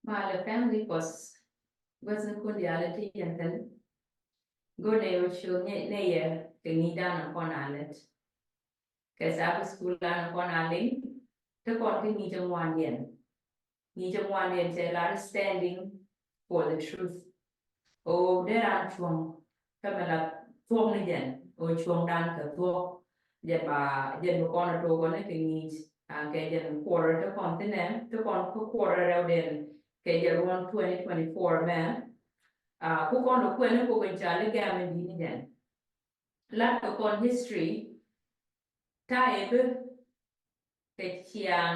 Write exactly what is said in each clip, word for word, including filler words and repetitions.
Malɛ family, kɔs gua̱thnikun diaal ti yɛn thil. Go̱r nɛ yɛ cu nɛ yɛ kɛ ŋi̱i̱cdan kɔn a lät. Kɛ Sabbath school dan kɔn a liŋ. Ti kɔn ti ŋi̱i̱c ŋuandiɛn. Ŋi̱i̱c ŋuandiɛn cɛ lar standing for the truth. O dee ran cuɔ̱ŋ kä mɛ la thuɔ̱k ni jɛn, o cuɔ̱ŋdan kɛ thuɔ̱k. Jɛn ba, jɛn bi kɔn a tuɔk ni kɛ ŋi̱i̱c, a kɛ jɛn kuɔrɛ ti kɔn thinɛ, ti kɔn kä kuɔrɛ rɛwdɛn kɛ jɛn ruɔn twenty twenty-four mɛ. A ku kɔn a kuɛn ni kok in ca li gɛm in di̱t ni jɛn. Lat kɛ kɔn history, ta ɛ bi kɛ ciaŋ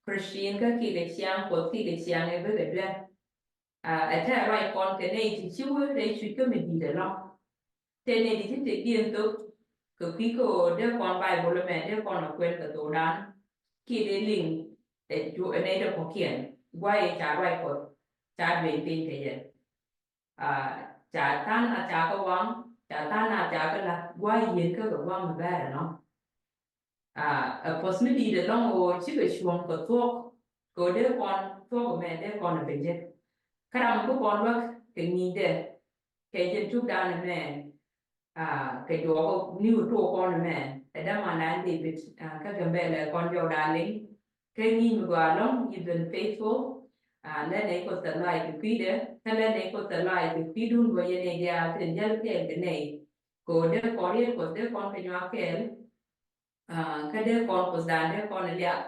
Christian kä ki kɛ ciaŋ Kuɔth ki kɛ ciaŋ ɛ bi kɛ duer. A, ɛ tɛ ruac kɔn kɛ nɛy ti ci wä rɛy cuc kä mi di̱i̱t ɛlɔ̱ŋ. Tɛ nɛy ti ci te diɛn thok kɛ kui̱ kä ɣöö dee kɔn Baibol ɛmɛ dee kɔn ɛ kuɛn kɛ thokdan. Kiɛ dee liŋ ɛ cu ɛ nɛy ti kɔ̱kiɛn. Gua̱a̱c ɛ ca ruac Kuɔth ca dueny piny kɛ yɛ. A, ca tha̱a̱ŋ a ca kä waŋ, ca tha̱a̱ŋ a ca kä la̱t, gua̱a̱c yieen kä kɛ gua̱a̱c mi bɛ̈ɛ̈r ɛnɔ. A, ɛ puɔ̱th mi di̱i̱t ɛlɔ̱ŋ ɣöö cikɛ cuɔ̱ŋ kɛ thuɔ̱k, kɛ ɣöö dee kɔn thuɔ̱k ɛmɛ dee kɔn ɛ ben jek. Kä ram mi bi kɔn luäk kɛ ŋi̱i̱cdɛ, kɛ jɛn cukdan ɛmɛ, a, kɛ juɔk ni wä tuɔɔk kɔn ɛmɛ, ɛ dämandan David, a, kä Gambɛlɛ kɔn jɔwdan liŋ, Kä ŋi̱i̱c mi gɔaa ɛlɔ̱ŋ, you've been faithful. A, lɛ nɛy Kuoth thil lɔaac kɛ kui̱dɛ, kä lɛ nɛy Kuoth thil lɔaac kɛ kui̱dun bä yɛn nɛy diaal tin jäl kɛɛl kɛ nɛy. Kɛ ɣöö dee kɔn riet Kuɔth dee kɔn kɛ nyuak kɛɛl. A, kä dee kɔn Kuothdan dee kɔn liak.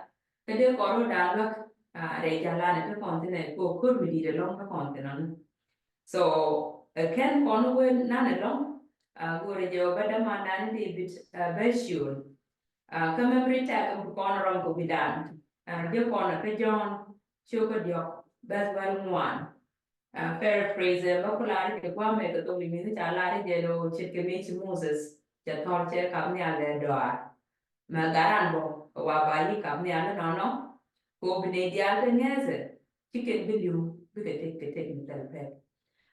Kä dee kɔn rɔ̱dan luäk, a, rɛy jalan te kɔn thinɛ kɛ ɣöö ko̱r mi di̱i̱t ɛlɔ̱ŋ te kɔn thinɛ. So, ɛ kɛn kɔn wee nan ɛlɔ̱ŋ, a, go̱o̱rɛ jɛ ɣöö bä dämandan David, a, bä ciöl. A, kä memory tag mi kɔn rɔm kɛ wi̱dan. A, jɛ kɔn kä Jɔ̱ɔ̱n cio̱kä diɔ̱k bɛth wäl ŋuan. A, paraphrase bä ku lar kɛ gua̱a̱mɛ kɛ thok ni mi ca lar jɛ lo ce̱tkɛ mi ci Moses cɛ thɔr cɛ kap nhial dɛ dɔaar. Mɛ garan bɔ kɛ wa ba yi kap nhial nɔnɔ. Ko bi nɛy diaal kɛ ŋɛɛthɛ ci kɛn bi li̱w bikɛ tek kɛ tek mi thɛl pɛk.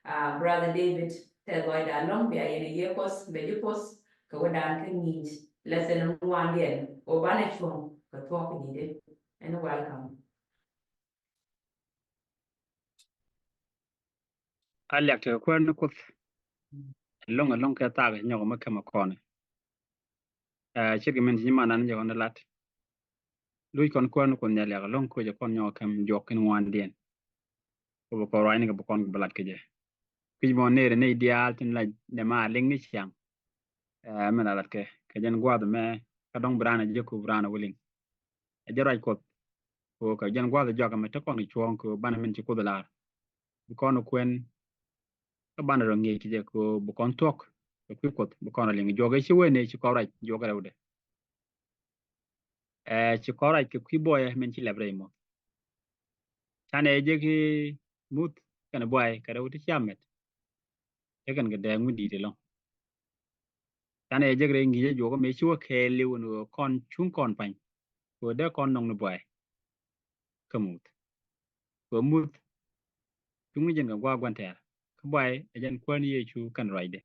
A, Brother David, tɛth lɔcda ɛlɔ̱ŋ bia yɛn a yiëë Kuɔth bɛ ji̱ Kuɔth kɛ wä dan kä ŋi̱i̱c. Lesson ŋuandiɛn ɔ banɛ cuɔ̱ŋ kɛ thuɔ̱k kɛ di̱t. And welcome. A liak tekɛ kuäär ni Kuoth. Ɛlɔ̱ŋ ɛlɔ̱ŋ kɛ thaak nyɔk mɛ kɛmɛ kɔn. Ɛ, ce̱tkɛ min ci nyimandan jɛ kɔn lat. Luc kɔn kuäär ni Kuoth Nhial liak ɛlɔ̱ŋ koc ɛ kɔn nyɔk kɛm juɔk kin ŋuandiɛn. Kɛ bɛ kɔn ruacni kɛ bɛ kɔn kɛ bɛ lat kɛ jɛ. Kui̱c mɔ nɛɛrɛ nɛy diaal tin lac nɛ ma liŋ ni ciaŋ. Ɛ, min la lat kɛ kɛ jɛn gua̱a̱th mɛ kä dɔ̱ŋ bi raan a jek ku bi raan a wä liŋ. Ɛ jɛ ruac Kuɔth. Kɛ kɛ jɛn gua̱a̱th jɔak mɛ te kɔn kɛ cuɔ̱ɔ̱ŋ kɛ banɛ min ci Kuoth lar. Bi kɔn kuɛn kä banɛ rɔ ŋi̱i̱c kɛ jɛ kɛ bi kɔn thuɔ̱k kɛ kui̱ Kuɔth bi kɔn rɔ liŋ. Juɔk ɛ ci wee nɛ ci kɔn ruac juɔk rɛwdɛ. Ɛ, ci kɔn ruac kɛ kui̱ buɔyɛ min ci lɛp rɛy muth. Canɛ jek i̱ muth kɛnɛ buay kɛ rɛw ti cia mɛt. Cɛ kɛn kɛ dɛɛk mi di̱i̱t ɛlɔ̱ŋ. Canɛ jek rɛy ŋi̱i̱cä juɔk mëë ci wä kɛɛliw ni ɣöö kɔn cuŋ kɔn pa̱ny. Kɛ ɣöö dee kɔn nɔŋ ni buay kä muth. Kɛ ɣöö muth cuŋ ni jɛn kɛ gua̱a̱k gua̱n tɛɛr. Kä buay ɛ jɛn kuäär ni Yecu kɛn ruacdɛ.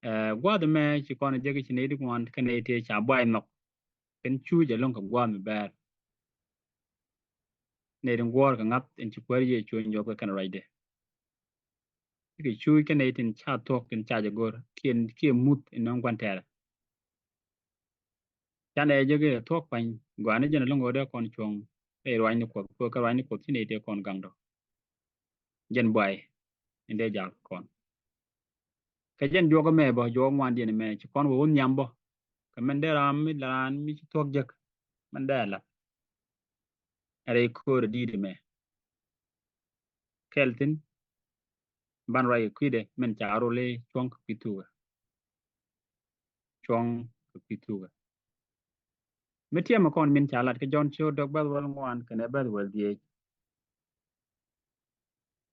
Ɛ, gua̱a̱th ɛmɛ ci kɔn jek ci nɛy ti ŋuan kä nɛy ti ca buay nhɔk. Kɛn cuuc ɛlɔ̱ŋ kɛ gua̱a̱th mi bɛɛr. Nɛy ti guɔ̱ɔ̱r kɛ ŋa̱th in ci kuäär Yecu nyuɔth kɛ kɛn ruacdɛ. Cikɛ cuuc kä nɛy tin ca thuɔ̱k tin ca jɛ go̱r kiɛ, kiɛ muth in nɔŋ gua̱n tɛɛrɛ. Canɛ jek i̱ thuɔ̱k pa̱ny gɔaa ni jɛn ɛlɔ̱ŋ ɣöö dee kɔn cuɔ̱ŋ rɛy ruacni Kuɔth kɛ ruacni Kuɔth ci nɛy tëë kɔn gaŋdɔ. Jɛn buay in dee jal kɔn. Kɛ jɛn juɔk ɛmɛ bä juɔk ŋuandiɛn ɛmɛ ci kɔn wä wä nhiam bä. Kɛ mɛn dee ram mi la raan mi ci thuɔ̱k jek mɛn dee la. Rɛy köör di̱i̱t ɛmɛ. Kɛl thi̱n ban ruac kɛ kui̱dɛ min ca rol i̱ cuɔ̱ŋ kɛ kui̱ thukä. Cuɔ̱ŋ kɛ kui̱ thukä. Mi tiɛmɛ kɔn min ca lat kä Jɔ̱ɔ̱n ciök dɔ̱k bɛth wäl ŋuan kɛnɛ bɛth wäl dhieec.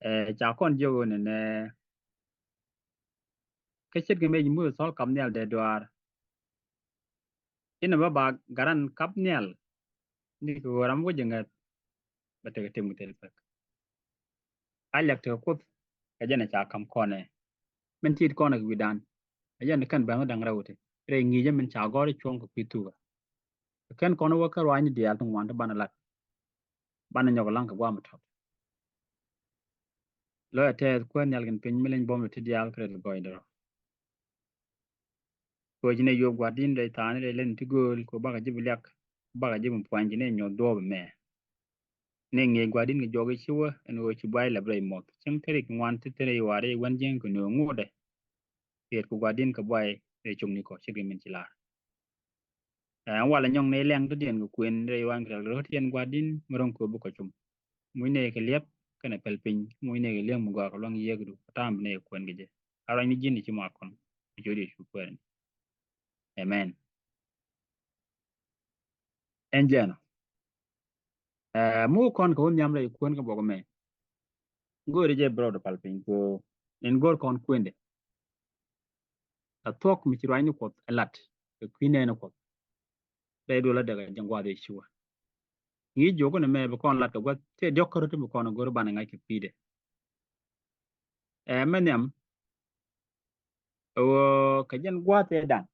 Ɛ, ca kɔn jiök ɣöö nɛnɛ kä ce̱tkɛ mëë ci Muthɛ thɔl kap nhial dee duaar. Inɛ bä ba garan kap nhial ni kɛ ɣöö ram wec jɛ ŋäth bɛ tekɛ tëk mi thil pek. A liak tekɛ Kuoth kɛ jɛn ɛ ca ka̱m kɔnɛ. Min tit kɔnɛ kɛ wi̱dan ɛ jɛn kɛn bɛn wä da̱ŋ rɛw ti rɛy ŋi̱i̱cä min ca gɔ̱r i̱ cuɔ̱ŋ kɛ kui̱ thukɛ. Kɛ kɛn kɔn wä kä ruaacni diaal ti ŋuan ti banɛ lat. Banɛ nyɔk laŋ kɛ gua̱a̱m mi tɔt. Lɔcdä tɛth Kuäär nhial kɛnɛ piny mi leny buɔ̱mdɛ ti diaal kɛ rɛl gɔɔydɛ rɔ. Kɛ ɣöö ci nɛy yuɔp Gua̱di̱n rɛy thaani rɛy lätni ti gööl kɛ ɣöö bakɛ ji̱ bi liak, bakɛ ji̱ bi puany, ci nɛy nyuɔth duɔ̱ɔ̱p ɛmɛ. Nɛy ŋi̱eec Gua̱di̱n kɛ juɔk i̱ ci wä ɛn ɣöö ci buay lɛp rɛy muɔth. Cäŋ thil riɛk ŋuan ti thi̱n rɛy wa̱a̱ rɛy wän jiäkni kɛ nööŋ ŋotdɛ. Riɛt kɛ Gua̱di̱n kɛ buay rɛy cuknikɔ ce̱tkɛ min ci lar. Ɛn walɛ nyɔk nɛy liɛŋ dɔ̱diɛn kɛ kuën rɛy wa̱a̱ kɛ rɛl rɔ̱tiɛn Gua̱di̱n mi ro̱ŋ kɛ ɣöö bi kɔ cum. Muc nɛy kɛ liɛp kɛnɛ päl piny, muc nɛy kɛ liɛŋ mi gɔaa kɛ lua̱ŋ yiëëkdu kɛ ta̱a̱m bi nɛy kɛ kuɛn kɛ jɛ. A ruacni ji̱n i̱ ci muak kɔn kɛ ciöt Yecu Kuäär ni. Amen. Ɛn jɛn ɔ. Ɛ, mi wä kɔn kɛ wä nhiam rɛy kuën kɛ buɔk ɛmɛ. Go̱o̱ri jɛ bi rɔɔdɛ pal piny kɛ ɣöö in go̱o̱r kɔn kuëndɛ. Ɛ thuɔ̱k mi ci ruacni Kuɔth ɛ lat kɛ kui̱ nɛɛni Kuɔth. Rɛy duɔl adɛk ɛ jɛn gua̱a̱th ëë ci wä. Ŋi̱i̱c jiök ɛn ɛmɛ bi kɔn lat kɛ gua̱th tëë diɔ̱k kärɔ̱ ti bi kɔn go̱o̱r banɛ ŋa̱c kɛ pi̱i̱dɛ. Ɛ mɛ nhiam ɛ ɣöö kɛ jɛn gua̱a̱th ëëdan.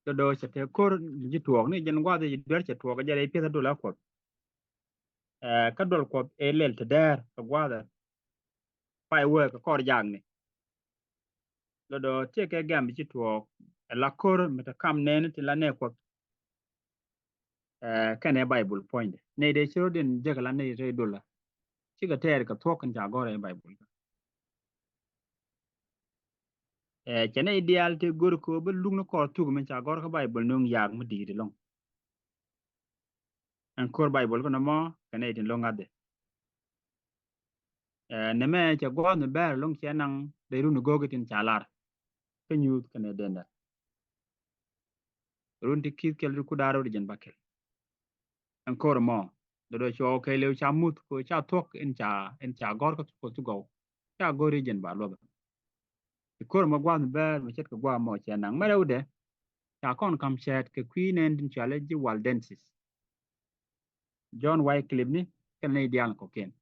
Do̱do̱ cɛ te ko̱r ji̱ tuɔɔk ni jɛn gua̱a̱th ëë ci duer cɛ tuɔɔk kɛ jɛ rɛy pi̱eth a duɔl a Kuɔth. Ɛ, kä duɔl Kuɔth ëë lɛl te däär kɛ gua̱a̱th ɛ. Pay wee kɛ kɔr jaakni. Do̱do̱ tëëkɛ gɛ̈m bi ci tuɔɔk ɛ la ko̱r mi te kam nɛɛni tin la nɛy Kuɔth. Ɛ, kɛnɛ Baibol puɔ̱nydɛ. Nɛy dee ci rɔ̱diɛn jek la nɛy rɛy duɔl la. Cikɛ tɛɛr kɛ thuɔ̱k in ca gɔ̱r rɛy Baibol. Ɛ, cɛ nɛy diaal tëë go̱r kɛ ɣöö bä luk ni kɔr thuk min ca gɔ̱r kä Baibol nööŋ yaak mi di̱i̱t ɛlɔ̱ŋ. Ɛn ko̱r Baibol kä nɔmɔ kɛ nɛy tin lo̱ŋ ŋa̱thɛ. Ɛ, nɛmɛ cɛ gua̱a̱th mi bäär ɛlɔ̱ŋ cɛ naŋ rɛy run i̱ go̱o̱k i̱ tin ca lar. Kä nyuuth kɛnɛ dendɛ. Run ti ki̱th kɛl ri ku da̱r rot jɛn ba kɛl. Ɛn ko̱r mɔ do̱do̱ cuɔ kɛɛliw ca muth kɛ ca thuɔ̱k in ca, in ca gɔ̱r kä thuɔ̱k ti gɔw. Ca go̱r ri jɛn ba luɔth. Ti ko̱r mɔ gua̱a̱th mi bäär mi ce̱tkɛ gua̱a̱th mɔ cɛ naŋ mɛ rɛwdɛ. Ca kɔn ka̱m cɛɛt kɛ kui̱ nɛɛni tin cɔalɛ ji̱ Waldensis. John Wycliffe ni kɛnɛ nɛy diaal kɔ̱kiɛn.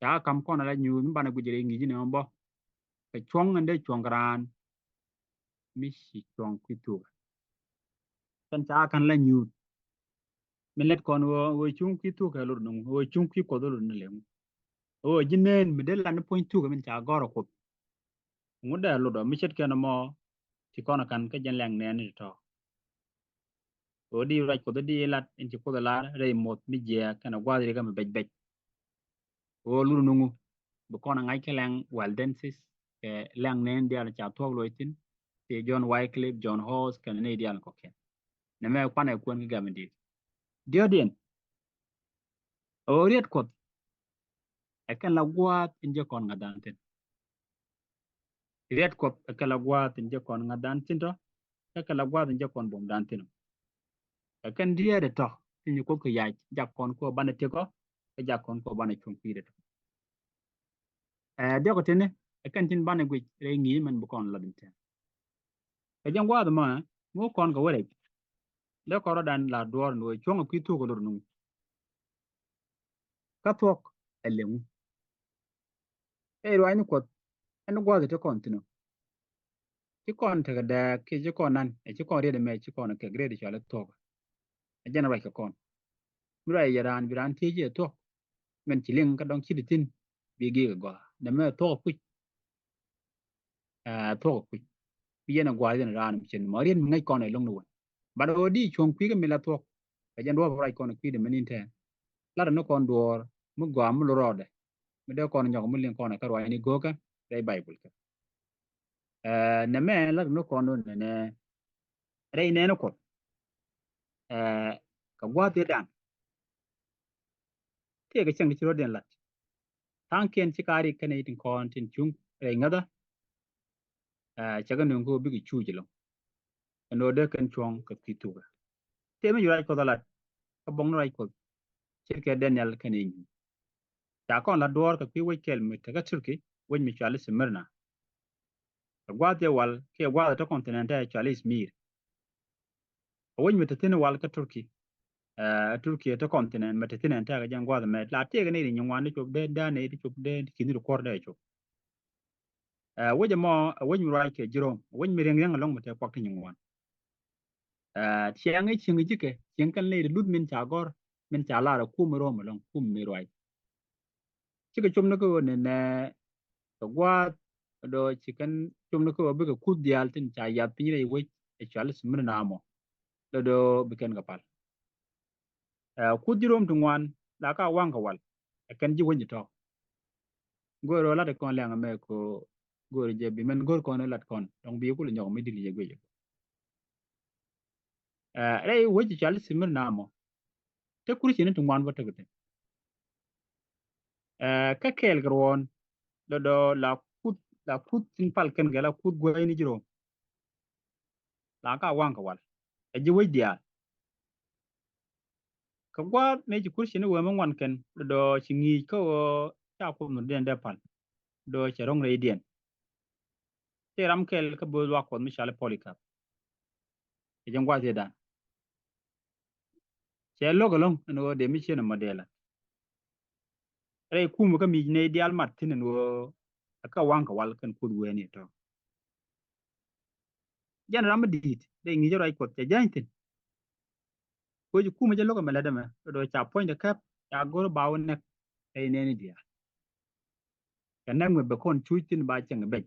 Ca ka̱m kɔn ala nyuuth mi banɛ guic rɛy ŋi̱i̱cni mɔ bä. Kɛ cuɔ̱ŋ ɛn dee cuɔ̱ŋ kɛ raan mi ci cuɔ̱ŋ kui̱ thuɔ̱k. Kɛn ca ka̱n la nyuuth. Mi lät kɔn ɣöö, ɣöö cuŋ kui̱ thuɔ̱k kɛ lot nuŋ, ɣöö cuŋ kui̱ Kuɔth lot ni lëŋ. Ɣöö ji̱ neen mi dee lat ni puɔ̱ny thuɔ̱k min ca gɔ̱r ɛ Kuoth. Ŋut dee lot ɔ mi ce̱tkɛ nɔmɔ ti kɔn ka̱n kä jɛn lɛŋ nɛɛni ti tɔ̱. Ɣöö di ruac Kuɔth di lat in ci Kuoth ɛ lar rɛy muɔth mi jiɛɛk kɛnɛ gua̱a̱th rikä mi bɛc bɛc. Ɣöö lut nuŋu bi kɔn ɛ ŋa̱c kä lɛŋ Waldensis kɛ lɛŋ nɛɛni diaal ca thuɔ̱k luɔc thi̱n. Ti John Wycliffe, John Hus kɛnɛ nɛy diaal kɔ̱kiɛn. Nɛmɛ kuanɛ kuɛn kä gɛm in di̱i̱t. Diɔ̱ɔ̱diɛn. Ɣöö riɛt Kuɔth ɛ kɛn la gua̱a̱th in jɛ kɔn ŋa̱thdan thi̱n. Riɛt Kuɔth ɛ kɛn la gua̱a̱th in jɛ kɔn ŋa̱thdan thi̱n tɔ̱, ɛ kɛn la gua̱a̱th in jɛ kɔn buɔ̱mdan thi̱n ɔ. Ɛ kɛn diɛɛdɛ tɔ̱ tin ci Kuoth kɛ yac jak kɔn kɛ banɛ tiek ɔ, kä jak kɔn kɛ banɛ cuɔ̱ŋ kui̱dɛ tɔ̱. Ɛ diɔ̱k ɛ tini ɛ kɛn tin banɛ guic rɛy ŋi̱i̱c mɛn bi kɔn lath in tɛn. Kɛ jɛn gua̱a̱th ɛmɔ mi wä kɔn kɛ wä rɛc. Dee kɔn rɔ̱dan la duɔ̱ɔ̱r ni wee cuɔ̱ŋ ɛ kui̱ thuɔ̱k ɛ lot nuŋ. Kä thuɔ̱k ɛ lëŋu. Ɛ ruaacni Kuɔth ɛn gua̱a̱th ɛ ti kɔn thi̱n ɔ. Ci kɔn tekɛ dääk kiɛ ci kɔn nan ɛ ci kɔn riet ɛmɛ ci kɔn kɛ riet cɔal i̱ thuɔ̱k. Ɛ jɛn ruac kɛ kɔn. Mi ruac yɛ raan bi raan thiec i̱ ɛ thuɔ̱k. Min ci liŋ kä dɔ̱ŋ ci ti thi̱n bi gi̱i̱k ɛ gɔaa nɛmɛ thuɔ̱k ɛ kui̱c. Ɛ thuɔ̱k ɛ kui̱c. Bi yɛn ɛ gua̱a̱th yɛn raan mi cin mɔ riet mi ŋäc kɔn ɛ lo̱ŋ ni wän. Bat ɣöö di cuɔ̱ŋ kui̱ kä mi la thuɔ̱k. Ɛ jɛn duɔ̱ɔ̱p ruac kɔn ɛ kui̱dɛ mi nin tɛn. Lat ɛ ni kɔn duɔ̱ɔ̱r mi gɔaa mi lo rɔɔdɛ. Mi dee kɔn nyɔk mi liŋ kɔn kä ruaacni go̱o̱kä rɛy Baibol kä. Ɛ nɛmɛ lat ni kɔn ni nɛ rɛy nɛɛni Kuɔth. Ɛ kɛ gua̱a̱th i̱ dan. Tëëkɛ cäŋ ti ci rɔ̱diɛn lat. Tha̱a̱ŋkiɛn ci ka rik kɛnɛ i̱ tin kɔn tin cuŋ rɛy ŋäthä. Ɛ cɛ kɛ nöŋ kä bikɛ cuuc ɛlɔ̱ŋ. Ɛn ɣöö dee kɛn cuɔ̱ŋ kɛ kui̱ thukä. Tëë mi cu ruac Kuɔth a lat kä buɔ̱ŋni ruac Kuɔth. Ce̱tkɛ Daniel kɛnɛ inyuuth. Ca kɔn la duɔ̱ɔ̱r kɛ kui̱ wec kɛl mi tekä Turkey, wec mi cɔal i̱ Smyrna. Kɛ gua̱a̱th ëë wal kiɛ gua̱a̱th ɛ te continent ɛ cɔal i̱ Izmir. Ɛ wec mi te thi̱n wal kä Turkey. Ɛ Turkey ɛ te continent mi te thi̱n ɛn tekɛ jɛn gua̱a̱th ɛmɛ la tëëkɛ nɛy ti nyin ŋuan ti cop dee dee nɛy ti cop dee ki̱ni ti kuɔ̱r dee cop. Ɛ wec ɛmɔ ɛ wec mi ruac kɛ ji̱ Rom, ɛ wec mi riɛŋ riɛŋ ɛlɔ̱ŋ mi te kuak ti nyin ŋuan. Ɛ ciɛŋ i̱ cieŋ ji̱ kɛ cieŋ kɛn ley ti luth min ca gɔ̱r min ca lar ɛ kum mi Rom ɛlɔ̱ŋ kum mi ruac. Cikɛ cop ni kä ɣöö nɛnɛ kɛ gua̱a̱th, lɔ do̱ ci kɛn cop ni kä ɣöö bikɛ kuth diaal tin ca yath piny rɛy wec ɛ cɔal i̱ Smyrna mɔ, lɔ do̱ bi kɛn kɛ pal. Ɛ, kuth ji̱ Rom ti ŋuan la ka waŋ kɛ wal, ɛ kɛn ji̱ wec ni tɔ̱. Go̱o̱r ɣöö lat kɔn lɛŋ ɛmɛ kɛ ɣöö go̱o̱r jɛ bi mɛn go̱o̱r kɔn lat kɔn dɔ̱ŋ bi kulɛ nyɔk mi dili jɛ guic. Ɛ, rɛy wec cɔal i̱ Smyrna mɔ, te Christian ti ŋuan bä tek thi̱n. Ɛ, kä kɛɛl kɛ ruɔ̱ɔ̱n, lɔ do̱ la kuth, la kuth tin pal kɛn kɛ la kuth guäyni ji̱ Rom. La ka waŋ kɛ wal ɛ ji̱ wec diaal. Kɛ gua̱a̱th mëë ci Christian i̱ wee mi ŋuan kɛn, lɔ do̱ ci ŋi̱i̱c kä ɣöö ca kuoth mi diɛn dee pal, lɔ do̱ cɛ ro̱ŋ rɛydiɛn. Tëë ram kɛl kä bo̱o̱th luaak kuɔth mi cɔal i̱ Polycarp. Kɛ jɛn gua̱a̱th thietdan cɛ lo̱k ɛlɔ̱ŋ ɛn ɣöö dee mi ciën ɛmɔ dee la̱t. Rɛy kumɛ kä mi̱i̱c nɛy diaal mat thi̱n ɛn ɣöö ɛ kä waŋ kɛ wal kɛn kuoth wee ni tɔ̱. Jɛn ram mi di̱i̱t dee ŋi̱i̱c ruac kuɔth cɛ jäny thi̱n. Kuec kumɛ jɛ lo̱k ɛmɛ lät ɛmɛ, lɔ do̱ ca puɔ̱nydɛ käp, ca go̱r ba wä näk rɛy nɛɛni diaal. Kɛ näk mi bɛ kɔn cuc thi̱n ba cieŋ ɛ ben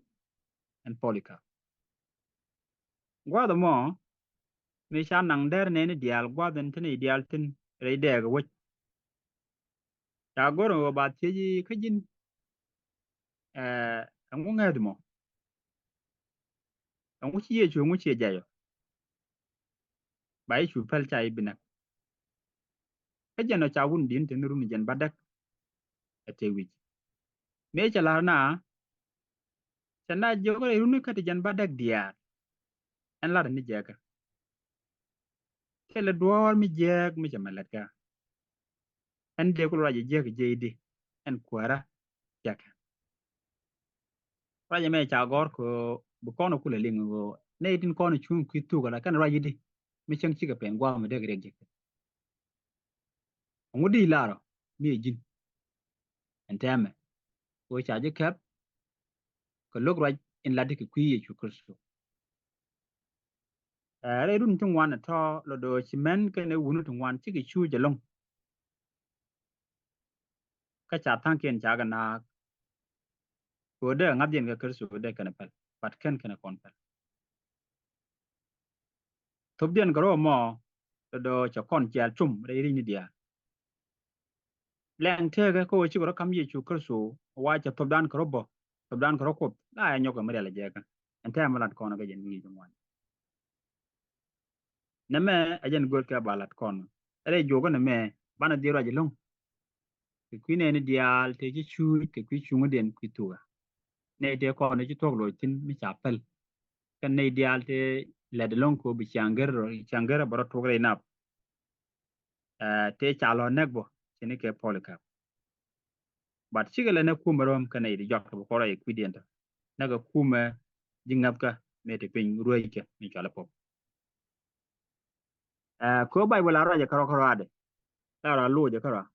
ɛn Polycarp. Gua̱a̱th ɛmɔ mi ca naŋ dɛr nɛɛni diaal gua̱a̱th in te nɛy diaal thi̱n rɛy dɛɛk ɛ wec. Ca go̱r ɛn ɣöö ba thiec i̱ kä ji̱n, ɛ, ɛŋu ŋäth mɔ? Ɛŋu ci Yecu, ɛŋu ci jɛy ɔ? Ba Yecu päl ca i̱ bi näk. Kä jɛn ɔ ca wun di̱n te ni run jɛn bädäk ɛ te wi̱c. Mëë cɛ la̱r na cɛ na jiök rɛy runi kä ti jɛn bädäk diaal. Ɛn la̱r ni jɛkä. Thilɛ duɔ̱ɔ̱r mi jiääk mi cɛ mɛ lät kä. Ɛn dee ku ruac jiäk jiɛc di ɛn kuäärä jiäk. Ruac ɛmɛ ca gɔ̱r kɛ bi kɔn kulɛ liŋ ɣöö nɛy tin kɔn cuŋ kui̱ thuk ala kɛn ruac di mi cäŋ cikɛ pɛn gua̱a̱th mi dee kɛ riɛk jiäk. Ŋut di larɔ mi ɛ ji̱n ɛn tɛmɛ ɣöö ca ji̱ kɛp kɛ lo̱k ruac in lat di kɛ kui̱ Yecu Kritho. Ɛ, rɛy run ti ŋuan ɛ tɔ̱ lɔ do̱ ci mɛn kɛnɛ wuni ti ŋuan cikɛ cuuc ɛlɔ̱ŋ. Kä ca tha̱a̱ŋkiɛn ca kɛ naak. Kɛ ɣöö dee ŋa̱thdiɛn kɛ Kritho dee kɛn päl, but kɛn kɛn kɔn päl. Thopdiɛn kɛ rɔ̱ mɔ lɔ do̱ cɛ kɔn cial cum rɛy ri̱cni diaal. Lɛŋ tëëkɛ kä ɣöö cikɛ rɔ ka̱m Yecu Kritho wa cɛ thopdan kɛ rɔ bä, thopdan kɛ rɔ Kuoth la ɛ nyɔk kɛ mi rial ɛ jɛ kä. Ɛn tɛmɛ lat kɔn kä jɛn ŋi̱i̱c ŋuan. Nɛmɛ ɛ jɛn gööl kɛ ba lat kɔn. Ɛ rɛy juɔkä nɛmɛ banɛ dhil ruac ɛlɔ̱ŋ. Kɛ kui̱ nɛɛni diaal tëë ci cuuc kɛ kui̱ cuŋädiɛn kui̱ thukä. Nɛy tëë kɔn ci thuɔ̱k loc thi̱n mi ca päl. Kɛn nɛy diaal tëë lɛt ɛlɔ̱ŋ kɛ ɣöö bi ciaŋ gɛr rɔ, ciaŋ gɛr bɛ rɔ tuɔk rɛy nap. Ɛ, tëë ca lɔ näk bä cini kɛ Polycarp. But cikɛ lɛ näk kumɛ Rom kɛ nɛy di jɔak kɛ bi kɔrɔ i̱ kui̱diɛn tɔ. Näk kɛ kumɛ ji̱ ŋäthkä mëë ti piny rueckɛ mi cual i̱ Pope. Ɛ, kɛ ɣöö Bayböl a ruacɛ kärɔa kärɔa adɛ. La rɔ a loc kärɔa.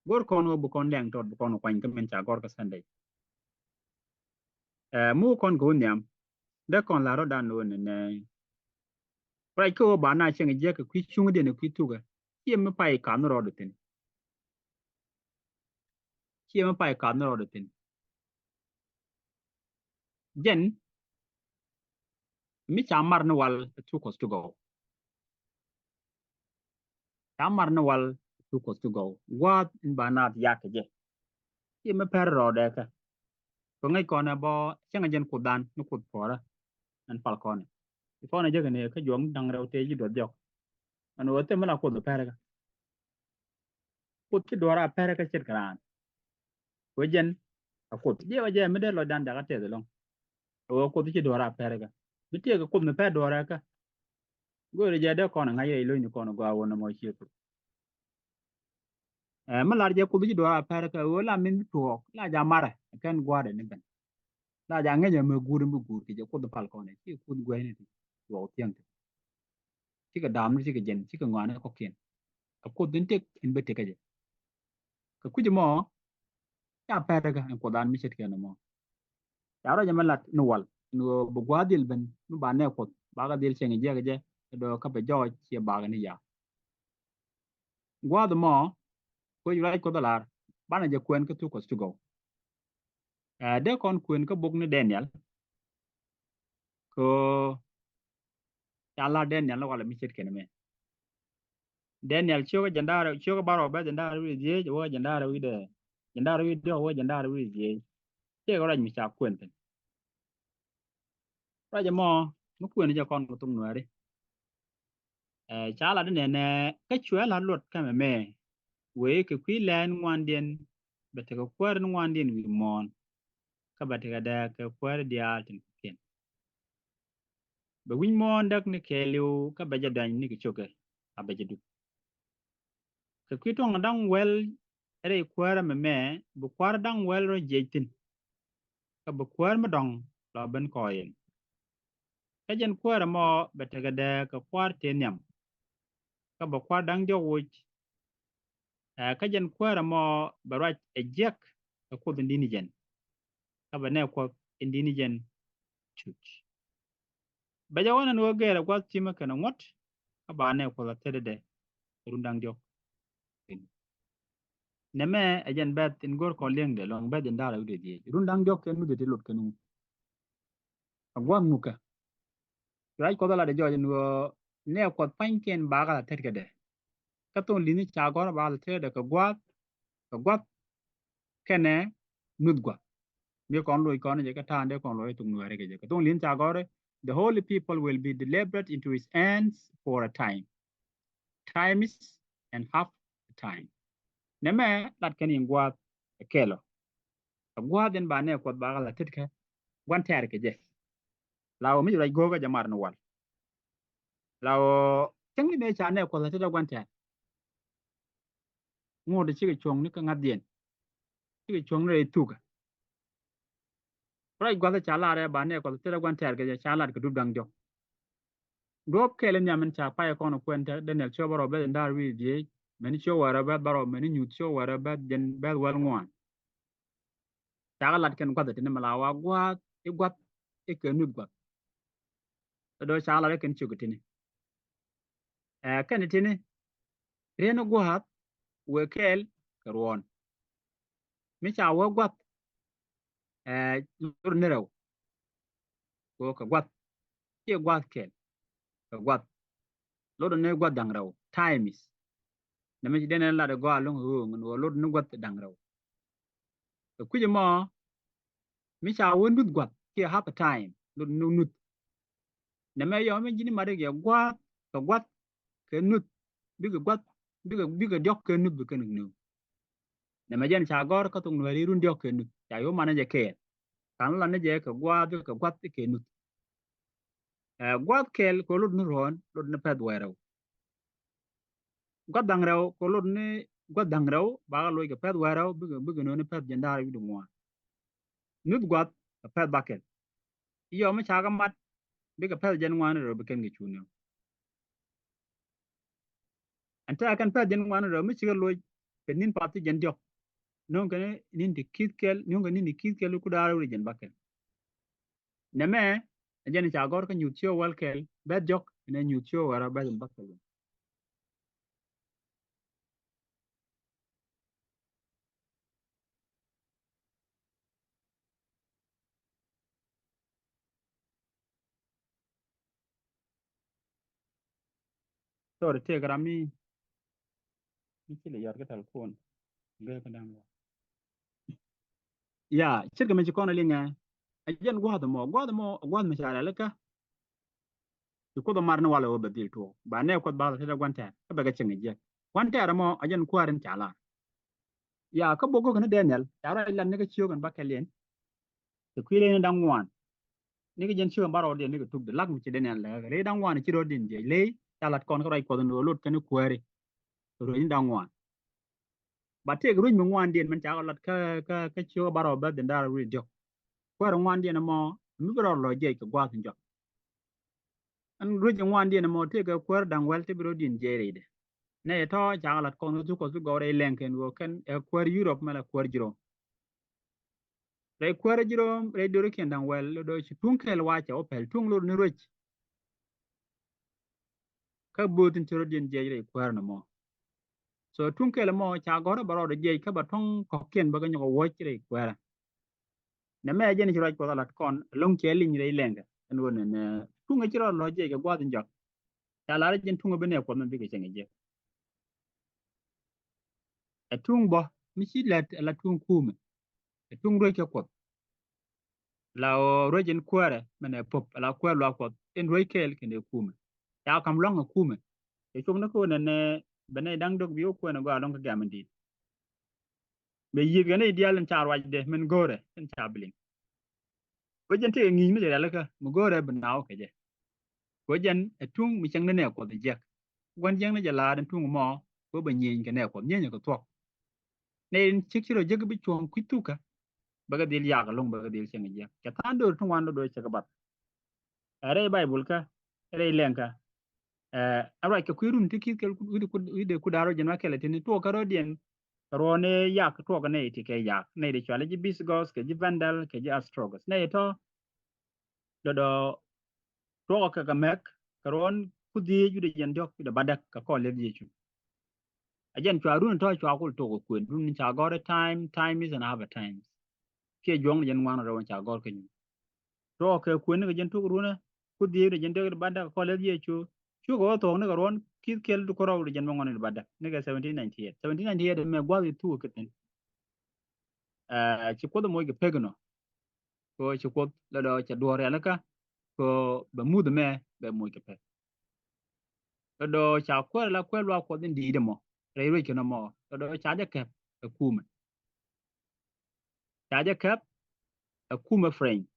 Go̱r kɔn ɣöö bi kɔn lɛŋ tɔt bi kɔn kuany kä min ca gɔ̱r kä Sunday. Ɛ, mi wä kɔn kɛ wä nhiam. Dee kɔn la rɔ̱dan ɣöö nɛnɛ. Ruac kä ɣöö ba na cieŋ jiäk kɛ kui̱ cuŋädiɛn ɛ kui̱ thukä. Ciɛ mi pay kath ni rɔɔdɛ thi̱n. Ciɛ mi pay kath ni rɔɔdɛ thi̱n. Jɛn mi ca mar ni wal ɛ thuk Kuɔth ti gɔw. Ca mar ni wal ɛ thuk Kuɔth ti gɔw. Gua̱a̱th in ba naath yak kɛ jɛ. Ciɛ mi pɛr rɔɔdɛ kä. Kɛ ŋäc kɔn ɛ bɔ cäŋ ɛ jɛn Kuothdan ni Kuoth puɔrä. Ɛn pal kɔn ɛ. Kɔn ɛ jek ɛ ni kä juɔk ni da̱ŋ rɛw tëë ji̱ duɔth diɔk. Ɛn ɣöö thil mi la Kuoth ɛ pɛr kä. Kuoth ci duɔ̱ɔ̱r a pɛr kä ce̱tkɛ raan. Kɛ jɛn a Kuoth jiɛ wä jɛ mi dee lɔcdan jakä tɛth ɛlɔ̱ŋ. Kɛ ɣöö Kuoth ci duɔ̱ɔ̱r a pɛr kä. Mi tëëkɛ Kuoth mi pɛr duɔ̱ɔ̱r kä. Go̱o̱rɛ jɛ dee kɔn ŋa̱c rɛy lo̱cni kɔn gɔaa wä nɔmɔ ciek. Ɛ, mi lar jɛ Kuoth ci duɔ̱ɔ̱r a pɛr kä ɣöö la min mi tuɔɔk la ja marɛ kɛn gua̱a̱dɛ ni ben. La ja ŋäcɛ mɛ guur mi guur kɛ jɛ Kuoth pal kɔn ɛ ci Kuoth guɛcni ti tuɔɔk thiäŋ ti. Cikɛ daamni cikɛ jɛn cikɛ ŋɔaani kɔkiɛn. Kɛ Kuoth in tëk in bä tëkä jɛ. Kɛ kui̱c mɔ ca pɛr kä ɛn Kuothdan mi ce̱tkɛ nɔmɔ. Ca ruac ɛmɛ lat ni wal ɛn ɣöö bi gua̱a̱th dhil ben mi ba nɛ Kuoth bakɛ dhil cieŋ jiäk jɛ. Ɛ dɔ̱ kä bɛ jɔɔc ciɛ bakɛ ni ya. Gua̱a̱th mɔ kuec ruac Kuoth ɛ lar. banɛ jɛ kuɛn kä thuk Kuɔth ti gɔw. Ɛ, dee kɔn kuɛn kä bok ni Daniel. Kɛ ɣöö ca lar Daniel ni walɛ mi ce̱t kɛn mɛ. Daniel ciökä jiɛn da̱ŋ rɛw, ciökä bärɔw bɛth jiɛn da̱ŋ rɛw wi̱cdɛ dhieec, wä jiɛn da̱ŋ rɛw wi̱cdɛ, jiɛn da̱ŋ rɛw wi̱cdɛ dhieec, wä jiɛn da̱ŋ rɛw wi̱cdɛ dhieec. Tëëkɛ ruac mi ca kuɛn thi̱n. Ruac ɛmɔ mi kuɛn jɛ kɔn kɛ thok Nuääri. Ɛ, ca lat inɛnɛ, kä cuɛ lat luɔt kä mɛmɛ, wëë kɛ kui̱ lɛn ŋuandiɛn, bɛ tekɛ kuäär in ŋuandiɛn wi̱i̱ muɔ̱ɔ̱n, kä bɛ tekɛ dääk kɛ kuäär diaal tin kɔ̱kiɛn. Bɛ wi̱c muɔ̱ɔ̱n däk ni kɛɛliw, kä bɛ jɛ dɔny ni kɛ cokɛ, a bɛ jɛ duk. Kɛ kui̱ tuɔ̱ŋ da̱ŋ wäl rɛy kuäärä mɛmɛ, bi kua̱r da̱ŋ wäl rɔ jiɛc thi̱n, kä bi kuäär mi dɔ̱ŋ lɔ ben kɔɔyɛn. Kä jɛn kuäärä mɔ bɛ tekɛ dääk kɛ kua̱r tëë nhiam, kä bɛ kua̱r da̱ŋ diɔ̱k woc. Ɛ, kä jɛn kuäärä mɔ bɛ ruac ɛ jiäk ɛ Kuoth in di̱t ni jɛn, kä bɛ nɛɛ Kuɔth in di̱t ni jɛn cuc. Bɛ jɛ wä nɛn ɣöö gɛɛrɛ gua̱th ti̱mɛ kɛnɛ ŋuɔ̱t, kä ba nɛɛ Kuɔth a thɛtdɛ run da̱ŋ diɔ̱k. Nɛmɛ ɛ jɛn bɛth in go̱r kɔn liɛŋdɛ lɔŋ bɛth in da̱rɛ wi̱cdɛ dhieec. Run da̱ŋ diɔ̱k kɛn wi̱cdɛ ti lot kɛn wu. A gua̱th ŋukä. Ruac Kuɔth a latdɛ jɔɔc in ɣöö nɛɛ Kuɔth pa̱nykiɛn ba kɛ la thɛt kɛ dɛ. Kä thon li̱ni ca gɔ̱r ba la thɛt kɛ dɛ kɛ gua̱th, kɛ gua̱th kɛnɛ nuth gua̱th. Mi kɔn loc kɔn jɛ kɛ ta̱a̱n dee kɔn loc thok Nuääri kɛ jɛ. Kɛ thon li̱ni ca gɔ̱r, the holy people will be delivered into his hands for a time. Time is and half a time. Nɛmɛ lat kɛn in gua̱a̱th ɛ kɛl ɔ. Ɛ gua̱a̱th in ba nɛɛ Kuɔth ba kɛ la tetkɛ gua̱n tɛɛr kɛ jɛ. La ɣöö mi ci ruac go̱o̱kä jɛ mar ni wal. La ɣöö cäŋ ni mëë ca nɛɛ Kuɔth la tetkɛ gua̱n tɛɛr. Ŋot cikɛ cuɔ̱ŋ ni kä ŋa̱thdiɛn. Cikɛ cuɔ̱ŋ ni rɛy thukä. Ruac gua̱th ca lar ɛ ba nɛɛ Kuɔth thilɛ gua̱n tɛɛr kɛ jɛ ca lar kɛ dup da̱ŋ diɔ̱k. Duɔ̱ɔ̱p kɛɛl in nhiam in ca pay kɔn kuɛn te Daniel ciök bärɔw bɛth in da̱r wi̱i̱ dhieec, mɛni ciök wäl rɛw bɛth bärɔw, mɛni nyuuth ciök wäl rɛw bɛth jiɛn bɛth wäl ŋuan. Cakɛ lat kɛn gua̱th ɛ tini mɛ la wa gua̱a̱th i̱ gua̱th i̱ kɛ nuth gua̱th. Ɛ do̱ cakɛ lat kɛn ciök ɛ tini. Ɛ kɛn ɛ tini riɛn i̱ gua̱a̱th wëë kɛɛl kɛ ruɔ̱ɔ̱n. Mi ca wä gua̱th, ɛ, lot ni rɛw. Ko kɛ gua̱th. Ciɛ gua̱th kɛl. Kɛ gua̱th. Lot ni gua̱th da̱ŋ rɛw. Time is. Nɛ mi ci den ɛn lat ɛ gɔaa lo̱ŋ ɣööŋ ni wä lot ni gua̱th da̱ŋ rɛw. Kɛ kui̱c ɛmɔ, mi ca wä nuth gua̱th kiɛ half a time. Lot ni nuth. Nɛ mɛ yɔ mi ji̱n i̱ mat i̱ kɛ gua̱th, kɛ gua̱th, kɛ nuth, bikɛ gua̱th, bikɛ, bikɛ diɔ̱k kɛ nuth bi kɛn kɛ nuth. Nɛ mɛ jɛn ca gɔ̱r kä thok Nuääri run diɔ̱k kɛ nuth, ca yo̱o̱ manɛ jɛ kɛɛl. Kan la ni jɛ kɛ gua̱a̱th, kɛ gua̱th kɛ nuth. Ɛ, gua̱a̱th kɛɛl kɛ lot ni ruɔ̱ɔ̱n, lot ni pɛth wäl rɛw. Gua̱th da̱ŋ rɛw kɛ lot ni gua̱th da̱ŋ rɛw, bakɛ loc kɛ pɛth wäl rɛw, bikɛ, bikɛ no̱o̱ŋ ni pɛth jiɛn da̱r wi̱cdɛ ŋuan. Nuth gua̱th kɛ pɛth bakɛl. I̱ yɔ mi cakɛ mat, bikɛ pɛth jiɛn ŋuan rɛw bi kɛn kɛ cuuni. Ɛn tɛ̈ kɛn pɛth jiɛn ŋuan rɛw mi cikɛ loc kɛ ni̱n path ti jiɛn diɔ̱k. No̱o̱ŋ kɛn ni̱n ti ki̱th kɛl, no̱o̱ŋ kɛn ni̱n ti ki̱th kɛl ku da̱r wi̱cdɛ jiɛn bakɛl. Nɛ mɛ, ɛ jɛn ca gɔ̱r kä nyuuth ciök wäl kɛl, bɛth diɔ̱k, nɛ nyuuth ciök wäl rɛw bɛth in bakɛl. Sorry, tëëkɛ ram mi, mi ci lɛ yɔt kä telephone. Gee kä da̱ŋ. Ya, ce̱tkɛ mi ci kɔn a liŋɛ. A jɛn gua̱a̱th mɔ, gua̱a̱th mɔ, gua̱a̱th mi ca lɛl kä. Ci Kuoth ɛ mar ni walɛ wä bɛ dhil tuɔɔk. Ba nɛ Kuoth ba lɛ tetdɛ gua̱n tɛɛr. Kä bɛ kɛ cieŋ jiɛk. Gua̱n tɛɛr mɔ, a jɛn kuäär in ca lar. Ya, kä bok gök ni Daniel, ca ruac lat ni kä ciök in bakɛl in. Kɛ kui̱ rɛy ni da̱ŋ ŋuan. Ni kɛ jɛn ciök in ba rɔɔdiɛn ni kɛ tuk di lak mi ci Daniel lɛ kɛ rɛy da̱ŋ ŋuan ci rɔɔdiɛn jiɛc ley ca lat kɔn kä ruac Kuɔth in wä lot kɛn kuääri. Kɛ ruac ni da̱ŋ ŋuan. Ba tëëk ruec mi ŋuandiɛn min cakɔ lat kä, kä, kä ciök in ba rɔɔdiɛn da̱r wi̱i̱ diɔ̱k. Kuäär ŋuandiɛn ɛmɔ mi bi rɔɔd lɔ jiɛc kɛ gua̱a̱th in jɔak. Ɛn ruec ŋuandiɛn ɛmɔ tëëkɛ kuäär da̱ŋ wäl ti bi rɔɔdiɛn jiɛc rɛydɛ. Nɛ tɔ̱ cakɛ lat kɔn kä thuk Kuɔth ti gɔw rɛy lɛŋ kɛn ɣöö kɛn ɛ kuäär Yurop mɛ la kuäär ji̱ Rom. Rɛy kuäär ji̱ Rom rɛy dörikiɛn da̱ŋ wäl do̱ ci tuŋ kɛl wacɛ wä pɛl tuŋ lot ni ruec. Kä bööth in ci rɔɔdiɛn jiɛc rɛy kuäär nɔmɔ. So tuŋ kɛl ɛmɔ ca gɔ̱r bɛ rɔɔdɛ jiɛc kä bɛ tuɔ̱ŋ kɔ̱kiɛn bɛ kɛ nyɔk ɛ wuɔ̱c rɛy kuɛɛrɛ. Nɛmɛ jɛn ci ruac Kuɔth a la̱t kɔn ɛlɔ̱ŋ cɛ liny rɛy lɛŋkɛ. Ɛn ɣöö nɛnɛ tuŋ ɛ ci rɔɔd lɔ jiɛc kɛ gua̱a̱th in jɔak. Ca la̱r jɛn tuŋ ɛ bi nɛy Kuɔth mɛ bikɛ cieŋ ɛ jiɛk. Ɛ tuŋ bä mi ci lät ɛ la tuŋ kumɛ. Ɛ tuŋ ruec kɛ Kuɔth. La ɣöö ruec in kuäärɛ mɛnɛ pop, la kuäär luaak Kuɔth in ruec kɛɛl kɛnɛ kumɛ. Ca ka̱m lua̱ŋ ɛ kumɛ. Cɛ cop ni kä ɣöö nɛnɛ bɛ nɛy da̱ŋ dök bi wä kuɛn ɛ gɔaa ɛlɔ̱ŋ kä gɛ̈m in di̱i̱t. Mëë yiëëth kɛ nɛy diaal in ca ruacdɛ min go̱o̱rɛ in ca bi liŋ. Kä jɛn tëë ŋi̱i̱c mi cɛ rialikä mi go̱o̱rɛ bi naaw kɛ jɛ. Kä jɛn ɛ tuŋ mi cieŋ ni nɛy Kuɔth ɛ jiɛk. Gua̱n jiäkni jɛ la̱r in tuŋ ɛmɔ kä bɛ nyieny kɛ nɛy Kuɔth, nyieny kɛ thuɔ̱k. Nɛy in ciek ci rɔ jek bi cuɔ̱ŋ kui̱ thukä. Bɛ kɛ dhil yak ɛlɔ̱ŋ, bɛ kɛ dhil cieŋ ɛ jiɛk. Cɛ tha̱a̱ŋ do̱r ti ŋuan do̱r cɛ kɛ bath. Ɛ rɛy Baibul kä, ɛ rɛy lɛŋkä. Ɛ ruac kɛ kui̱ run ti ki̱th kɛl wi̱cdɛ kuda̱r rɔ jɛn wa kɛl ɛ tini tuɔɔk kɛ rɔ̱diɛn. Kɛ ruɔ̱n ɛ yak tuɔɔk nɛy ti kɛ yak, nɛy ti cuali ji̱ Visigoths kɛ ji̱ Vandal kɛ ji̱ Ostrogoths. Nɛy tɔ̱ dɔdɔ tuɔɔk kɛ kɛ mɛk kɛ ruɔ̱n kudhiec wi̱cdɛ jɛn diɔ̱k wi̱cdɛ bädäk kɛ kɔn lɛth Yecu. A jɛn cua run tɔ̱ cua kul tok ɛ kuën, run ca gɔ̱r ɛ time, time is and half a times. Kiɛ juɔ̱ŋ ni jɛn ŋuan rɛw ca gɔ̱r kɛ nyuur. Tuɔɔk kɛ kuën ni kɛ jɛn tuk runä kudhiec wi̱cdɛ jɛn diɔ̱k wi̱cdɛ bädäk kɛ kɔn lɛth Yecu. Cukɛ wä thuɔ̱k ni kɛ ruɔ̱n ki̱th kɛl ti ku rɔw wi̱cdɛ jɛn bäŋuan wi̱cdɛ bädäk ni kɛ seventeen ninety-eight. Seventeen ninety-eight mɛ gua̱th i̱ thuk kɛ thi̱n. Ɛ ci Kuoth ɛ moc kɛ pek inɔ. Kɛ ɣöö ci Kuoth lɛ dɔ̱ cɛ duɔ̱ɔ̱r rialikä kɛ ɣöö bɛ muth ɛmɛ bɛ moc kɛ pek. Lɛ dɔ̱ ca kuäär la kuäär luaak Kuɔth in di̱i̱t ɛmɔ rɛy ruec kɛn ɛmɔ, lɛ dɔ̱ ca jɛ kɛp ɛ kumɛ. Ca jɛ kɛp ɛ kumɛ French.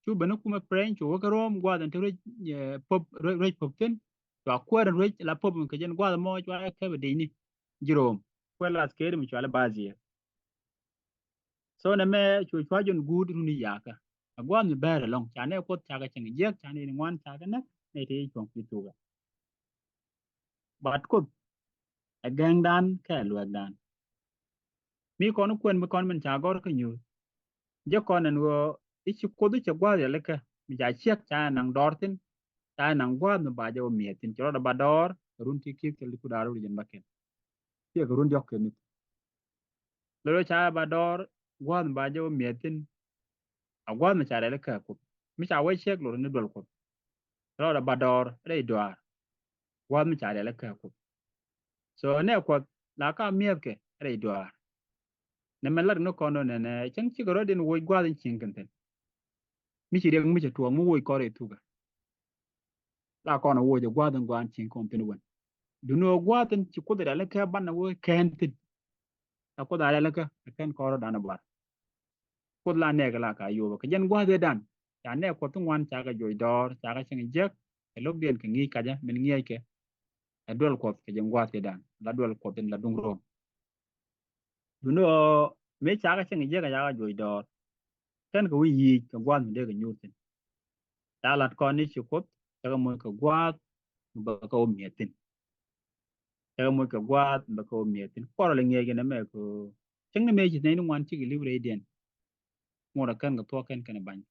Cu ben ɛ kumɛ French cu wä kä Rome gua̱a̱th in te ruec, ɛ, pop, ruec, ruec pop thi̱n. Cua kuäär in ruec la pop kɛ jɛn gua̱a̱th ɛmɔ cua jɛ kɛp ɛ di̱i̱tni ji̱ Rome. Kuäär la askeri mi cua lɛ Bazier. So nɛmɛ cu cua jɔn guut runi yakä. A gua̱a̱th mi bɛɛr ɛlɔ̱ŋ ca nɛy Kuɔth ca kɛ cieŋ jiɛk, ca nɛy ni ŋuan ca kɛ näk, nɛy ti cuɔ̱ŋ kui̱ thukä. But Kuoth ɛ gɛŋdan kɛ luɛkdan. Mi kɔn kuɛn mi kɔn min ca gɔr kä nyuur. Jɛ kɔn ɛn ɣöö i̱ ci Kuoth i̱ cɛ gua̱a̱th rialikä mi ca ciek ca naŋ dɔɔr thi̱n, ca naŋ gua̱a̱th mi ba jɛ wä mi̱eth thi̱n, ci rɔɔdɛ ba dɔɔr kɛ run ti ki̱th kɛl ti kuda̱r wi̱cdɛ jɛn bäkɛl. Ciɛ kɛ run diɔ̱k kɛ mi̱th. Lotdɛ ca ba dɔɔr gua̱a̱th mi ba jɛ wä mi̱eth thi̱n. A gua̱a̱th mi ca rialikä Kuoth mi ca wä ciek lotdɛ ni duel Kuɔth. Rɔɔdɛ ba dɔɔr rɛy duaar. Gua̱a̱th mi ca rialikä Kuoth. So nɛy Kuɔth la ka mi̱ethkɛ rɛy duaar. Nɛmɛ lat ni kɔn dɔ̱ nɛnɛ cäŋ cikɛ rɔ̱diɛn woc gua̱a̱th in cieŋ kɛn thi̱n. Mi ci riɛk mi cɛ tuɔɔk mi woc kɔn rɛy thukä. La kɔn a woc ɛ gua̱a̱th in gua̱a̱n cieŋ kɔn thi̱n wän. Duŋni ɣöö gua̱a̱th in ci Kuoth rialikä banɛ wä kɛn thi̱n. A Kuoth a rialikä ɛ kɛn kɔn rɔ̱dan ɛ bar. Kuoth la nɛɛkɛ la ka yopä kɛ jɛn gua̱a̱th ëëdan. Ca nɛy Kuɔth ti ŋuan ca kɛ juɔc dɔɔr, ca kɛ cieŋ jiäk kɛ lo̱kdiɛn kɛ ŋi̱i̱c kacä min ŋi̱eeckɛ. Ɛ duel Kuɔth kɛ jɛn gua̱a̱th ëëdan la duel Kuɔth in la duŋ Rome. Duŋni ɣöö mëë ca kɛ cieŋ jiäk ca kɛ juɔc dɔɔr. Kɛn kɛ wi̱i̱ yiëëc kɛ gua̱a̱th mi dee kɛ nyuur thi̱n. Ca lat kɔn ni ci Kuoth cɛ kɛ moc kɛ gua̱a̱th mi bɛ kɛ wä mi̱eth thi̱n. Cɛ kɛ moc kɛ gua̱a̱th mi bɛ kɛ wä mi̱eth thi̱n. Kuɔrɔ lɛ ŋi̱eec kɛn ɛmɛ kɛ ɣöö cäŋ ni mëë ci nɛy ni ŋuan cikɛ li̱w rɛydiɛn. Ŋot ɛ kɛn kɛ thuɔ̱k kɛn kɛn ɛ ba̱ny.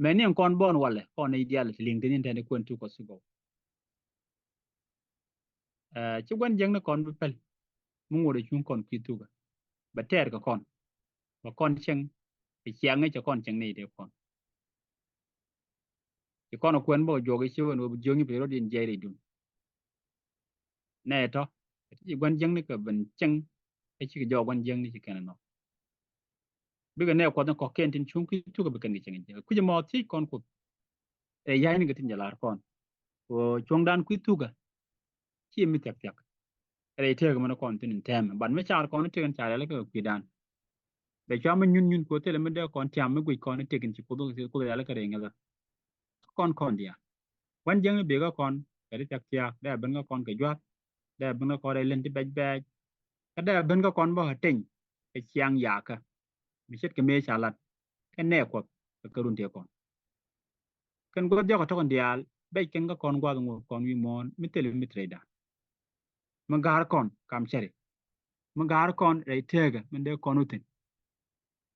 Mɛni ɛn kɔn bɔn walɛ kɔn nɛy diaal ti liŋ thi̱n in tɛn i̱ kuɛn thuk kɔ thuk gɔw. Ɛ, ci gua̱n jiäkni kɔn bi päl mi ŋot ɛ cuŋ kɔn kui̱ thukä. Bɛ tɛɛr kɛ kɔn. Bɛ kɔn cieŋ. Bɛ ciaŋ i̱ cɛ kɔn cieŋ nɛy tëë kɔn. Ci kɔn ɛ kuɛn bä kɛ juɔk i̱ ci ɣän ɣöö bi jiökni pec rɔ̱diɛn jiɛc rɛydun. Nɛy tɔ̱ ɛ ti ci gua̱n jiäkni kɛ ben cieŋ. Ɛ cikɛ jɔɔk gua̱n jiäkni ci kɛn ɛ nhɔk. Bikɛ nɛy Kuɔth in kɔ̱kiɛn tin cuŋ kui̱ thukä bi kɛn kɛ cieŋ jiäk. Kui̱c ɛmɔ thiec kɔn Kuoth. Ɛ ya̱cni kɛ tin jɛ la̱r kɔn. Kɛ ɣöö cuɔ̱ŋdan kui̱ thukä. Ci mi thia̱k thia̱k. Rɛy tëëk mɛn kɔn thi̱n in tɛmɛ. But mi car kɔn tëëk in ca rialikä kɛ kui̱dan. Bɛ cua mi nyun nyun kɛ ɣöö thilɛ mi dee kɔn tiam mi guic kɔn tëëk in ci Kuoth, Kuoth rialikä rɛy ŋäthä. Kɔn kɔn diaal. Gua̱n jiäkni bëë kä kɔn kɛ ti thia̱k thia̱k, dee ben kä kɔn kɛ jua̱th, dee ben kä kɔn rɛy lɛn ti bɛc bɛc. Kä dee ben kä kɔn bä kä teny kɛ ciaŋ yakä. Mi ce̱tkɛ mëë ca lat kɛ nɛy Kuɔth kɛ kɛ run tëë kɔn. Kɛn gua̱th diɔ̱k ɛ tɔ̱kɛn diaal bec kɛn kä kɔn gua̱th ŋot kɔn wi̱i̱ muɔ̱ɔ̱n mi thilɛ mi thilɛ da̱a̱n. Mi ga̱a̱r kɔn kam cäri. Mi ga̱a̱r kɔn rɛy tëëkä min dee kɔn wä thi̱n.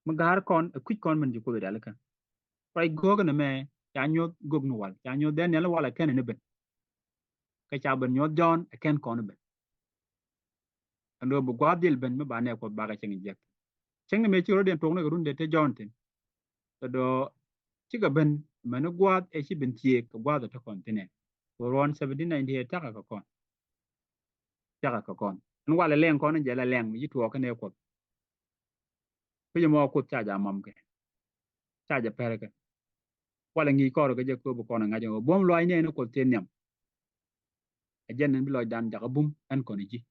Mi ga̱a̱r kɔn ɛ kui̱c kɔn min ci Kuoth rialikä. Ruac go̱o̱k ɛn ɛmɛ ca nyuɔ̱th go̱o̱k ni wal, ca nyuɔ̱th Daniel wal ɛ kɛn ɛn ɛ ben. Kä ca ben nyuɔ̱th Jɔ̱ɔ̱n ɛ kɛn kɔn ɛ ben. Ɛn ɣöö bi gua̱a̱th dhil ben mi ba nɛy Kuɔth bakɛ cieŋ jiäk. Cieŋ ni mëë ci rɔ̱diɛn tuɔɔk ni kɛ run dee te Jɔ̱ɔ̱n thi̱n. Tɔ dɔ̱ cikɛ ben mɛn ni gua̱a̱th ɛ ci ben thieek kɛ gua̱a̱th ɛ te kɔn thi̱n ɛ. Kɛ ruɔ̱n seventeen ninety-eight thia̱kɛ kɛ kɔn. Thia̱kɛ kɛ kɔn. Ɛn walɛ lɛŋ kɔn in jɛ la lɛŋ mi ci tuɔɔk kɛ nɛy Kuɔth. Kui̱c ɛmɔ Kuoth ca jɛ mam kɛ. Ca jɛ pɛr kɛ. Walɛ ŋi̱i̱c kɔr kɛ jɛ kɛ bi kɔn ɛ ŋa̱c ɛn ɣöö buɔ̱m lɔaac ni ɛn Kuɔth tëë nhiam. Ɛ jɛn ɛn bi lɔcdan jakä bum ɛn kɔn ji̱.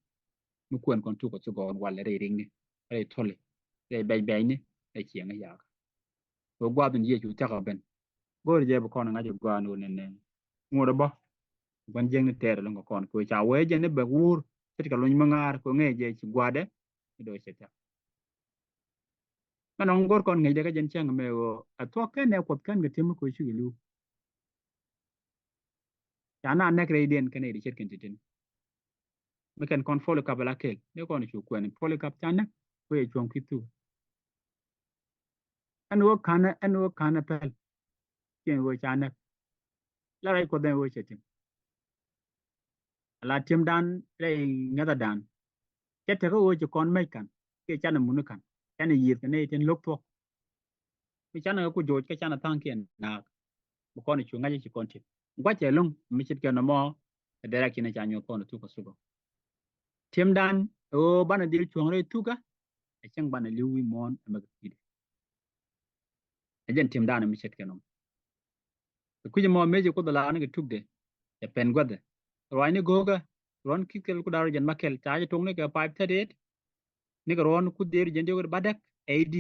Mi kuɛn kɔn thuk kɛ thuk gɔɔn walɛ rɛy riŋni, rɛy tholi, rɛy bɛc bɛcni, rɛy ciɛŋ i̱ yakä. Kɛ gua̱a̱th in Yecu thia̱kɛ ben. Go̱o̱r jɛ bi kɔn ɛ ŋa̱c ɛ gɔaa ni ɣöö nɛnɛ ŋot ɛ bä. Gua̱n jiäkni tɛɛr ɛlɔ̱ŋ kɛ kɔn kɛ ɣöö ca wee jɛn i̱ bɛ wuur ce̱tkɛ luny mi ŋa̱a̱r kɛ ɣöö ŋäc jɛ ci gua̱a̱dɛ. I̱ do̱ cɛ thia̱k. Mɛn ɔŋ go̱r kɔn ŋäcdɛ kä jɛn cäŋ mɛ ɣöö a thuɔ̱k kɛn nɛy Kuɔth kɛn kɛ ti̱em mi kɛ ɣöö cikɛ li̱w. Ca na nɛk rɛydiɛn kɛn nɛy ti ce̱tkɛn ti̱ti̱n. Mi kɛn kɔn Polycarp ala kɛl ni kɔn cu kuɛn Polycarp ca nɛk kuɛ cuɔ̱ŋ kui̱ thuk. Ɛn ɣöö ka̱n ɛn ɣöö ka̱n ɛ pɛl. Ciɛn ɣöö ca nɛk. La rɛy Kuɔth ɛn ɣöö cɛ ti̱em. Ala ti̱emdan rɛy ŋäthädan. Cɛ tekɛ ɣöö ci kɔn mec ka̱n kiɛ canɛ muni ka̱n canɛ yiëëth kɛ nɛy tin lo̱k thuɔ̱k. Mi canɛ kɛ ku joc kä canɛ tha̱a̱ŋkiɛn naak. Bi kɔn cu ŋa̱c ci kɔn ti̱em gua̱cɛ lo̱ŋ mi ce̱tkɛ nɔmɔ. Kɛ dɛrɛk cinɛ ca nyuɔth kɔn thuk kɛ thuk. Ti̱emdan ɣöö banɛ dhil cuɔ̱ŋ rɛy thukä. Ɛ cäŋ banɛ li̱w wi̱i̱ muɔ̱ɔ̱n ɛmɛ kɛ kui̱dɛ. Ɛ jɛn ti̱emdan mi ce̱tkɛ nɔmɔ. Kɛ kui̱c ɛmɔ mëë ci Kuoth ɛ lar ni kɛ tukdɛ. Cɛ pɛn guäthɛ ruaacni go̱o̱kä. Ruɔ̱n ki̱th kɛl ku da̱r jɛn ma kɛl ca jɛ to̱ŋ ni kɛ five thirty-eight. Ni kɛ ruɔ̱n ku dheer jɛn diɔ̱k bädäk A D.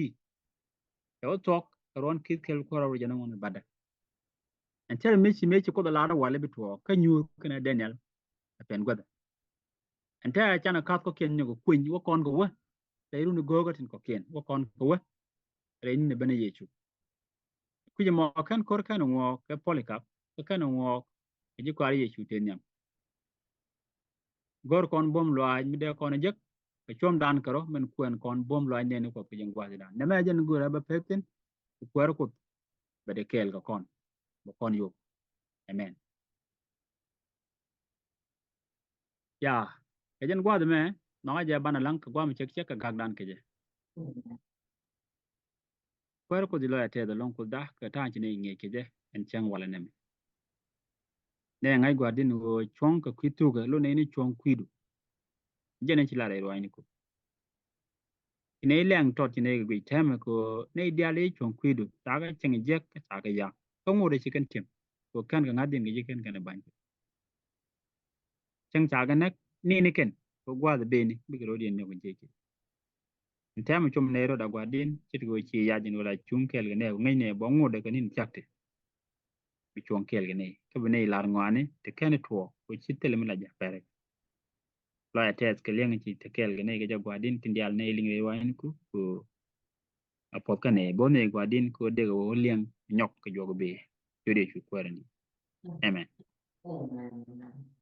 Cɛ wä thuɔ̱k kɛ ruɔ̱n ki̱th kɛl ku rɔw jɛn ŋuɔ̱n bädäk. Ɛn tɛr mëë ci mëë ci Kuoth ɛ lar walɛ bi tuɔɔk kä nyuur kɛnɛ Daniel. Ɛ pɛn guäthɛ. Ɛn tɛr canɛ ka̱th kɔ̱kiɛn nyɔk kueny wä kɔn kɛ wä. Rɛy runi go̱o̱kä tin kɔ̱kiɛn wä kɔn kɛ wä. Rɛy ni ni ben ɛ Yecu. Kui̱c ɛmɔ kɛn ko̱r kɛn ŋuɔɔk kɛ Polycarp kɛ kɛn ŋuɔɔk kɛ ji̱ kɔaar Yecu tëë nhiam. Go̱r kɔn buɔ̱m lɔaac mi dee kɔn jek kɛ cuɔ̱mdan kɛ rɔ min kuɛn kɔn buɔ̱m lɔaac nɛɛni Kuɔth kɛ ji̱ gua̱a̱thdan. Nɛmɛ jɛn go̱r ɛ bä pek thi̱n kɛ kuäär Kuoth bɛ dee kɛɛl kɛ kɔn bɛ kɔn yop. Amen. Ya kɛ jɛn gua̱a̱th mɛ nɔŋä jɛ banɛ laŋ kɛ gua̱a̱th mi cek cek kɛ gakdan kɛ jɛ. Kuäär Kuoth ilɔc a tɛth ɛlɔ̱ŋ Kuothda kɛ ta̱a̱ ci nɛy ŋi̱eec kɛ jɛ ɛn cäŋ walɛ nɛmɛ. Nɛ ŋa̱c gua̱a̱r din ɣöö cuɔ̱ŋ kɛ kui̱ thukä lo nɛy ni cuɔ̱ŋ kui̱du. Jɛn ɛn ci lar rɛy ruaacni Kuoth. Ci nɛy lɛŋ tɔt ci nɛy kɛ guic tɛmɛ kɛ ɣöö nɛy diaal i̱ cuɔ̱ŋ kui̱du ca kɛ cieŋ jiäk kä ca kɛ ya̱k kä ŋot ɛ ci kɛn ti̱em. Kɛ ɣöö kɛn kɛ ŋa̱th din kɛ ji̱ kɛn kɛn ɛ ba̱ny. Cäŋ ca kɛ näk ni̱ni kɛn kɛ gua̱a̱th ɛ beni bikɛ rɔ̱diɛn nyɔk jiɛc. Ɛn tɛmɛ com nɛy rɔ̱t a gua̱a̱r din ce̱tkɛ ɣöö ci yac ɛn ɣöö la cuŋ kɛɛl kɛ nɛy kɛ ŋäc nɛy bä ŋot ɛ kɛ ni̱n thia̱k ti. Bi cuɔ̱ŋ kɛɛl kɛ nɛy kä bi nɛy lar ŋɔaani te kɛn tuɔɔk kɛ ci thil mi la jɛ pɛrɛ. Lɔc a tɛth kɛ liɛŋ ci te kɛɛl kɛ nɛy kɛ jɛ gua̱a̱r din tin diaal nɛy liŋ rɛy ruaacni Kuoth kɛ a puɔth kä nɛy bo̱th nɛy gua̱a̱r din kɛ dek ɛ wä liɛŋ nyɔk kɛ juɔk bi. Jodɛ cu kuäär ni. Amen.